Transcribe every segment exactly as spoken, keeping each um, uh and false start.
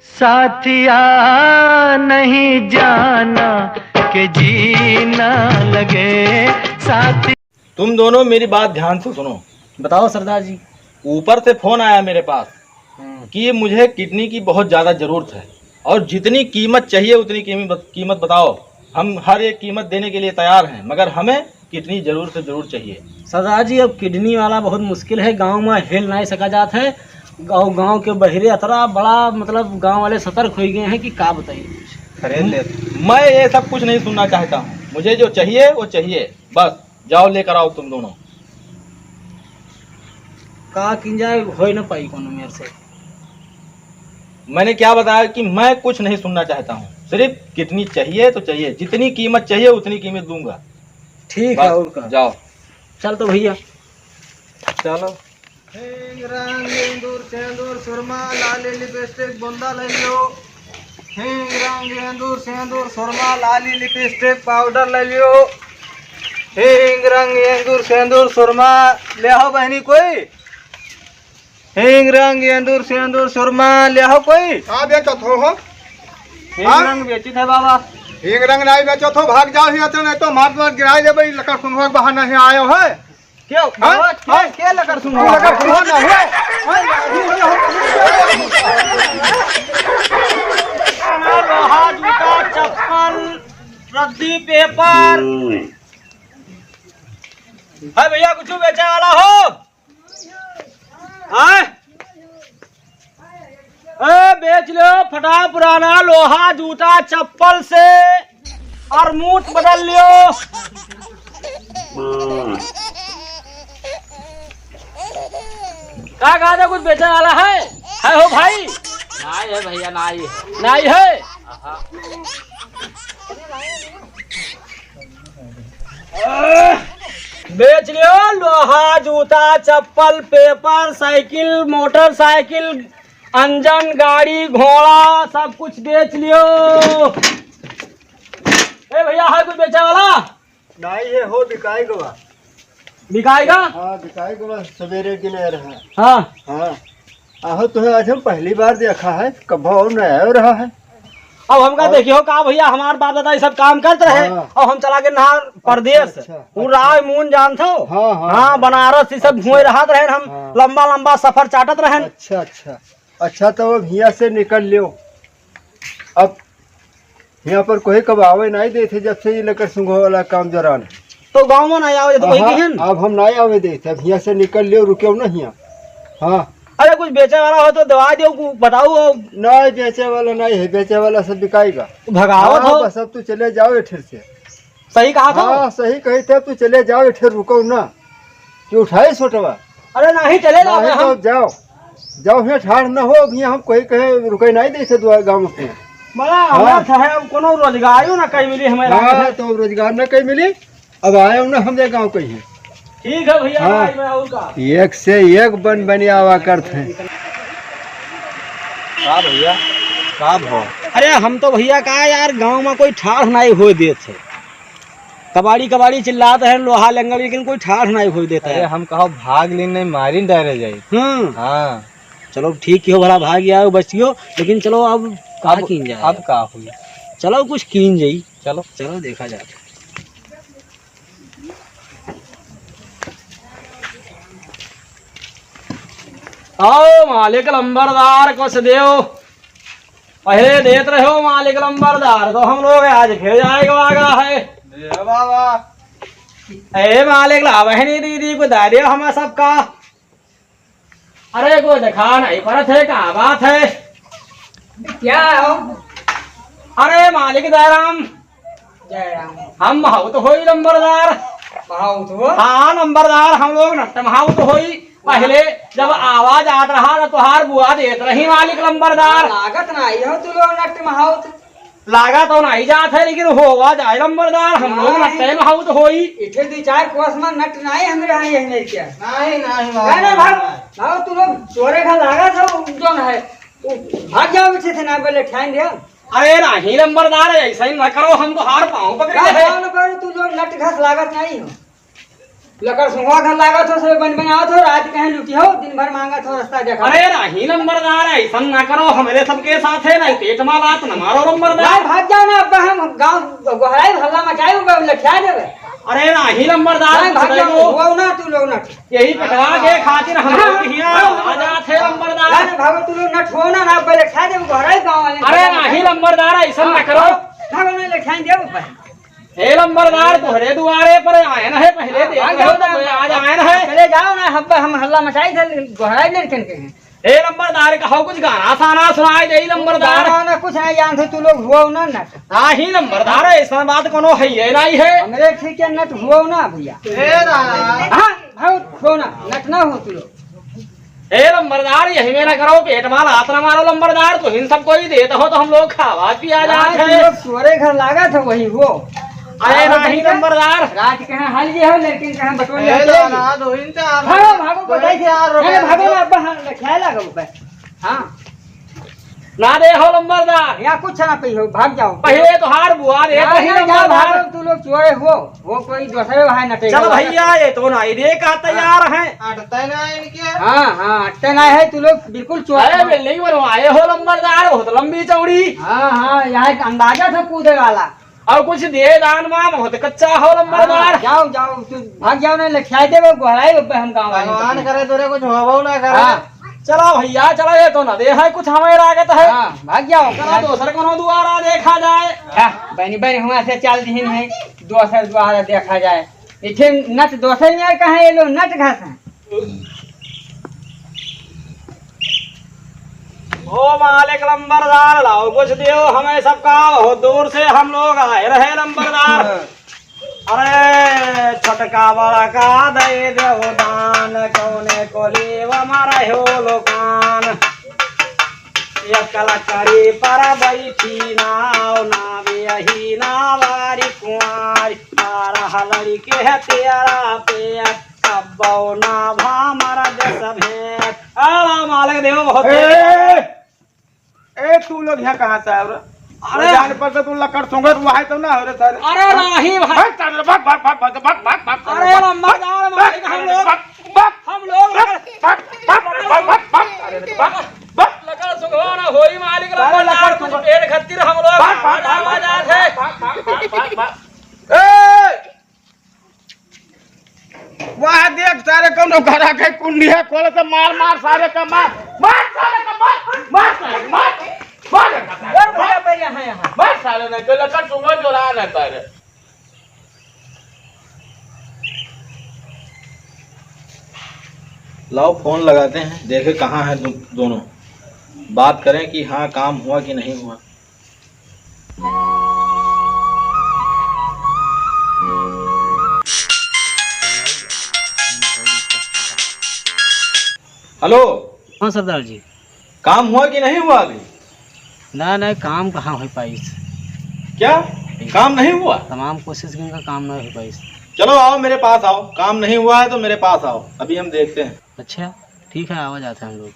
साथिया, नहीं जाना कि जीना लगे। साथी तुम दोनों मेरी बात ध्यान से सुनो। बताओ सरदार जी। ऊपर से फोन आया मेरे पास हम्म। कि मुझे किडनी की बहुत ज़्यादा ज़रूरत है और जितनी कीमत चाहिए उतनी कीमत, कीमत बताओ। हम हर एक कीमत देने के लिए तैयार हैं, मगर हमें किडनी जरूर से जरूर चाहिए। सरदार जी, अब किडनी वाला बहुत मुश्किल है, गाँव मा हेल नाहीं सका जात है। गाँव, गाँव के बहिरे अतरा बड़ा, मतलब, गाँव वाले सतर्क होइ गए हैं कि का बताइए। खरीद ले। मैं ये सब कुछ नहीं सुनना चाहता हूँ, मुझे जो चाहिए वो चाहिए, बस जाओ लेकर आओ तुम दोनों। का किन जाए, होइ न पाई कोनो मेर से। मैंने क्या बताया कि मैं कुछ नहीं सुनना चाहता हूँ, सिर्फ किडनी चाहिए तो चाहिए, जितनी कीमत चाहिए उतनी कीमत दूंगा। ठीक है, बस, और का? जाओ। चल तो भैया। चलो। हींग रंग एंदूर सेंदूर सुरमा लाली लिपस्टिक बुंदा ले लियो। हींग रंग एंदूर सेंदूर सुरमा लाली लिपस्टिक पाउडर ले लियो। हींग रंग एंदूर सेंदूर सुरमा ले आओ बहनी कोई। हींग रंग एंदूर सेंदूर सुरमा ले आओ कोई। का बेचत हो हो? हींग हाँ? रंग बेचित है बाबा। हींग रंग नाहीं बेचत हो, भाग जाओ हियाँ से, नहीं तो मार मार गिराई देबे, लकर सुंघवा के बहाना हियाँ आयो है। क्यों? हाँ? बाबा, के, हाँ? के लकर सुंघवा? लकर सुंघवा ना हुआ। लोहा, जूता, चप्पल, रद्दी, पेपर। है भैया, कुछ बेचे वाला हो? आय? ए, बेच लो फटा पुराना लोहा, जूता, चप्पल से अरमूत बदल लियो। का कहत है, कुछ बेचे वाला है? है हो भाई? नाहीं है भैया, नाहीं है। नाहीं है? आहा। बेच लियो लोहा, जूता, चप्पल, पेपर, साइकिल, मोटरसाइकिल, अंजन, गाड़ी, घोड़ा, सब कुछ बेच लियो। ए भैया, है कुछ बेचे वाला? नाहीं है हो, बिकाई गवा। बिकाई गा? हाँ, बिकाई गवा, सवेरे गिने रहा। हाँ। हाँ। आहो, तुहे आज हम पहली बार देखा है, कभो और नया हो रहा है। अब हमका और देखियो का भैया, हमार बाप दादा ये सब काम करत रहे, हाँ। और हम चला गए नहार परदेस। अच्छा, अच्छा, उ अच्छा। राय मून जानत हो? हाँ, हाँ, हाँ, हाँ। बनारस ये सब अच्छा, घूमे रहत रहे हम, हाँ। लंबा लंबा सफर चाटत रहे। अच्छा, अच्छा। अच्छा, तो अब हियाँ से निकल लियो। अब हियाँ पर कोई कब आवे नाहीं देत है, जब से ये लकर सुंघो वाला काम जरान है। तो गाँव मा नाहीं आवे, तो वही हाँ, कहिन। अब हम नाहीं आवे देत है, अब हियाँ से निकल लियो, रुकियो ना हियाँ। हाँ। अरे, कुछ बेचे वाला हो तो दवा दियो, कु-, बताओ। नाहीं, बेचे वाला नाहीं है, बेचे वाला सब बिकाई गा। भगावत हाँ, हो। बस अब तू चले जाओ ये ठेर से। सही कहा था। हाँ, सही कही थे, तू चले जाओ, ये ठेर रुको ना। कि उठाई सोटवा। अरे नाहीं, चले जाओ, नाहीं हम तो जाओ। जाओ, हियाँ ठाड़ न हो, अब हियाँ हम कोई कहे रुके नाहीं देत है दुआ गाँव में। बड़ा हाँ। अनाथ है, अब कोनो रोजगारियो ना कहीं मिली हमें हाँ, लागत है। तो रोजगार ना कहीं मिली, अब आए ना हमरे गाँव कहीं। ठीक है भैया, हाँ। भाई, मैं और का? एक से एक बन बने आवा करत हैं। का भैया, का भो? अरे हम तो भैया का यार, गाँव में कोई ठाड़ नाहीं होए देत है। कबाड़ी कबाड़ी चिल्लात है, लोहा लंगड़, लेकिन कोई ठाड़ नाहीं होए देत है। अरे हम कहो भाग लीन, नहीं मारिन डारे जाई। हम्म। हाँ। चलो ठीक हो, भला भाग आयो, बचियो, लेकिन चलो अब का अब, कीन जाए? अब का हुई? चलो कुछ कीन जाई। चलो। चलो देखा जाए। आओ मालिक लंबरदार, कुछ देओ। पहले देत रहो मालिक लंबरदार, तो हम लोग आज फिर जाए को आगा है। दे बाबा। ए मालिक, ला बहनी दीदी को दे दे हमें सबका। अरे, कोई देखा नहीं परत है, का बात है? क्या हो? अरे, मालिक दयाराम। जयराम। हम महाउत होई नंबरदार। महाउत हो? हाँ, नंबरदार, हम लोग नट्ट महाउत होई। पहले जब आवाज आत रहा, तो तोहार बुआ देत रही, मालिक नंबरदार। लागत नहीं हो तू लोग नट्ट महाउत। लागा तो नहीं जात है, लेकिन होवा जाए नंबरदार, हम लोग नहीं। नट्टे में हाउत होई। इठे दो चार कोस में नट नहीं हमरे यहाँ यही नहीं क्या? नहीं, नहीं, नहीं, नहीं, नहीं। भाग, भाग, तू लोग चोरे का लागा था, वो जो है, वो भाग जाओ पीछे से, ना बोले, ठान दिया। अरे नहीं नंबरदार, ऐसा ही ना करो, हम तो हार पाँव पकड़ ना, गए। ना, ना, तू लोग नट घास लागत नहीं हो। लकड़ सुंघवा घर लागत हो, सब बन बनावत हो, रात कहे लुटी हो, दिन भर मांगत हो, रास्ता देखा। अरे राही लंबरदार, ऐसन ना करो, हमरे सबके साथ है, नहीं पेट मा लात न मारो लंबरदार। भाई भाग जाओ ना, अब हम गाँव गोहराई हल्ला मचाए, ऊपर लठिया देवे। अरे राही लंबरदार, भाई कुछ भाग नहीं जाओ, हो। हुआ ना तू लोग ना। यही कटवा के खातिर हम हाँ, लोग हियाँ हाँ, आ जात है लंबरदार। अरे भागो तू लोग ना, ठो ना, ना, पहले खा दे, गोहराई गाँव वाले। अरे राही लंबरदार, ऐसन ना करो। भागो ना, लठिया देवे भाई। ए लंबरदार, तोहरे दुआरे पर आयन है, पहले देख हाँ, लो, जाओ ना, तो आज आयन है। चले जाओ ना, हम, हम हल्ला मचाई थे, गोहराई लड़कन के हैं। ए लंबरदार, कहो कुछ गाना साना सुनाई दे लंबरदार। गाना ना कुछ नहीं जानते तू लोग, हुआ ना नट। नाही लंबरदार, ऐसा बात कोनो है ये नहीं है। हमरे ठीक है नट हुआ ना भैया। ए ना। हाँ, भाई हुआ ना, नट ना हो तू लोग। ए लंबरदार, यही में ना करो, पेट मार, हाथ ना मारो लंबरदार, तो इन सब कोई देत हो तो हम लोग खावा पिया जात रात है। लोग सुअरे घर लागत है वही हो। अरे रात नहीं भैया, लंबरदार। रात कहाँ हाल ये हो, लेकिन कहाँ बटोर ए लेते हैं। दादा, दो इन चार, भागो, भागो, दो बताइए। इन चार रुपए अरे भागो दो। ना, अब हाँ, क्या लगा ऊपर? हाँ। ना दे हो लंबरदार। या कुछ ना पही हो, भाग जाओ। पहिले तो हार बुआ रे, ना, पहिले ना, जाओ, लंबरदार। भागो, तू लोग चोरे हो, वो कोई दूसरे वहाँ नटेगा। चल भैया, ये तो ना, ये का तैयार है। अटते ना इनके। हाँ, हाँ, अटते ना है, तू लोग बिल्कुल चोर अरे हो। बिल्डिंग बनवाए हो लंबरदार, बहुत लंबी चौड़ी। हाँ, हाँ, यहाँ एक अंदाजा था कूदे वाला। और कुछ दिए दान मा, बहुत कच्चा हो लंबरदार। हाँ, जाओ, जाओ, तू भाग जाओ ना, लठिया देबो, गोहराई बब्बे हम गाँव वाले भगवान को। करे तोरे कुछ होबो ना करे। हाँ। चला भैया, चला, ये तो ना दे है, कुछ हमें लागत है। हाँ, भाग जाओ। चला, दूसर कोनो दुआरा देखा जाए। हाँ, बनी, बनी, हुआ से चल दीन है, दूसर दुआरा देखा जाए। इठे नट दूसर में कहाँ, ये लोग नट घास हैं। ओ मालिक लंबरदार, लाओ कुछ दियो हमें सबका, बहुत दूर से हम लोग आए रहे लंबरदार। अरे छोटका बड़का दे देव दान, कौने को लेव मारा हो लोकान। एक लकड़ी पर बैठी नाव, ना बेही ना बारी कुंवारी, बारह लड़के है तेरा पेट, कब्बो ना भा मरद सभेद। आला मालक देव बहुत ए, ए, तू लोग यहाँ कहाँ से आए रे? अरे। वो जान पर से तू लकड़ सूंघत हुआ है तो ना हो रे सारे। अरे भाग, नहीं भाई। भाग, सारे, भाग, भाग। अरे लंबा जान भाग, भाई, हम लोग, भाग, भाग, हम लोग भाग, भाग, भाग, भाग, भाग, भाग, अरे भाग, भाग। लकड़ सूंघवा ना होई मालिक, सारे लंबा लकड़ जान सूंघ। कुछ पेड़ खत्ती हम लोग भाग, भाग, आवाज, भाग, आवाज भाग, आवाज है। भाग, भाग, भाग, भाग, भाग। ए! वाह, देख सारे, कौनो घरा के कुंडिया खोले से मार, मार सारे का मार, मार सारे का मार, मार सारे, मार, मार, मार, बढ़िया, बढ़िया है यहाँ। मार सारे, नहीं तो लकड़ सूंघो जो रहा नहीं सारे। लाओ फोन लगाते हैं, देखे कहाँ हैं दो-, दोनों, बात करें कि हाँ काम हुआ कि नहीं हुआ। हेलो। हाँ सरदार जी। काम हुआ कि नहीं हुआ अभी? ना, ना, काम कहाँ हो पाइस? क्या? काम नहीं हुआ? तमाम कोशिश किन का काम नहीं हो पाइस। चलो आओ मेरे पास आओ, काम नहीं हुआ है तो मेरे पास आओ, अभी हम देखते हैं। अच्छा, ठीक है, आवा जाते हैं हम लोग।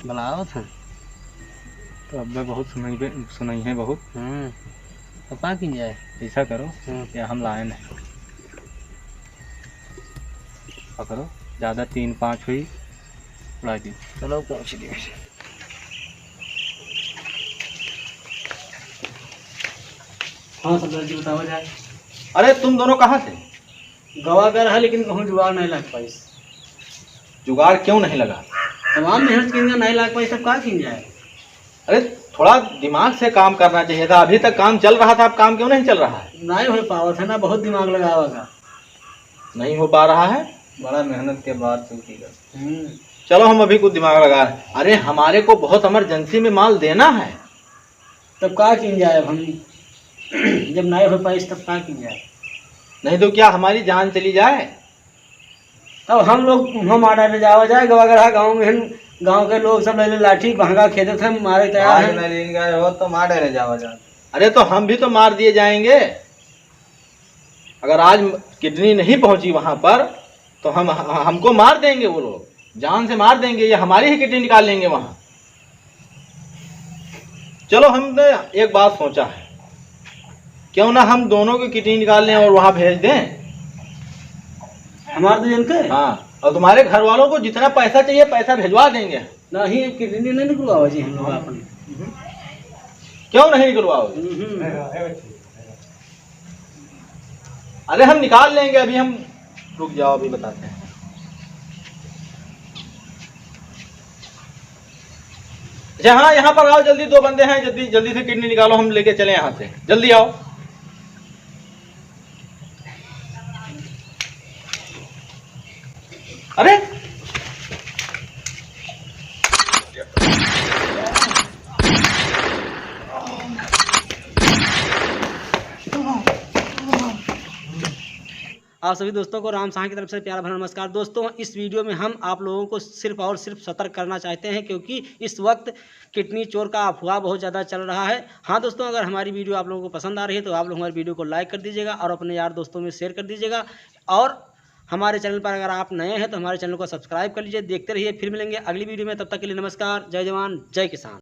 बुलावत हैं। तो अब्बे बहुत सुनाई बे-, सुनाई है बहुत। हम्म। तो का किन जाए? ऐसा करो, हम्म। या हम लाए नहीं। पकड़ो, ज्यादा तीन पाँच हुई, उड़ा दी। चलो, पहुँच गए। हाँ, सरदार जी, बतावा जाए। अरे, तुम दोनों कहाँ से? गवा कर है, लेकिन कहूँ जुगाड़ नहीं लग पाइस। जुगाड़ क्यों नहीं लगा? तमाम मेहनत किन का नहीं लग पाइस, तब का किन जाए? अरे, थोड़ा दिमाग से काम करना चाहिए था। अभी तक काम चल रहा था, अब काम क्यों नहीं चल रहा है? नहीं हो पावत है ना, बहुत दिमाग लगावा का। नहीं हो पा रहा है? बड़ा मेहनत के बाद चूकीगा। हम्म। चलो, हम अभी कुछ दिमाग लगा रहे हैं। अरे, हमारे को बहुत इमरजेंसी में माल देना है। तब का किन जाए अब हम? जब नहीं हो पाइस, तब का किन जाए? नहीं तो क्या हमारी जान चली जाए? तब हम लोग मुँह मार डाले जावा जाए, गवागढ़ा गाँव में हम, गाँव के लोग सब ले ले लाठी, बहंगा खेदत हैं, मारे तैयार भाग हैं। न लेन गए हो तो मार डाले जावा जाए। अरे, तो हम भी तो मार दिए जाएंगे। अगर आज किडनी नहीं पहुंची वहां पर, तो हम, हमको मार देंगे वो लोग, जान से मार देंगे, या हमारी ही किडनी निकाल लेंगे वहां। चलो, हमने एक बात सोचा है, क्यों ना हम दोनों की किडनी निकाल लें और वहाँ भेज दें? हमारे दो जन के? हाँ, और तुम्हारे घर वालों को जितना पैसा चाहिए, पैसा भिजवा देंगे। नहीं, किडनी नहीं निकलवाओ जी हम लोग अपन। क्यों नहीं निकलवाओगे? हम्म। अरे, हम निकाल लेंगे, अभी हम, रुक जाओ, अभी बताते हैं। अच्छा, हाँ, यहाँ पर आओ जल्दी, दो बंदे हैं, जल्दी, जल्दी से किडनी निकालो, हम लेके चले यहाँ से, जल्दी आओ। अरे, आप सभी दोस्तों को राम सहाय की तरफ से प्यार भरा नमस्कार। दोस्तों, इस वीडियो में हम आप लोगों को सिर्फ और सिर्फ सतर्क करना चाहते हैं, क्योंकि इस वक्त किडनी चोर का अफवाह बहुत ज़्यादा चल रहा है। हाँ दोस्तों, अगर हमारी वीडियो आप लोगों को पसंद आ रही है तो आप लोग हमारी वीडियो को लाइक कर दीजिएगा और अपने यार दोस्तों में शेयर कर दीजिएगा। और हमारे चैनल पर अगर आप नए हैं तो हमारे चैनल को सब्सक्राइब कर लीजिए। देखते रहिए, फिर मिलेंगे अगली वीडियो में। तब तक के लिए नमस्कार, जय जवान, जय किसान।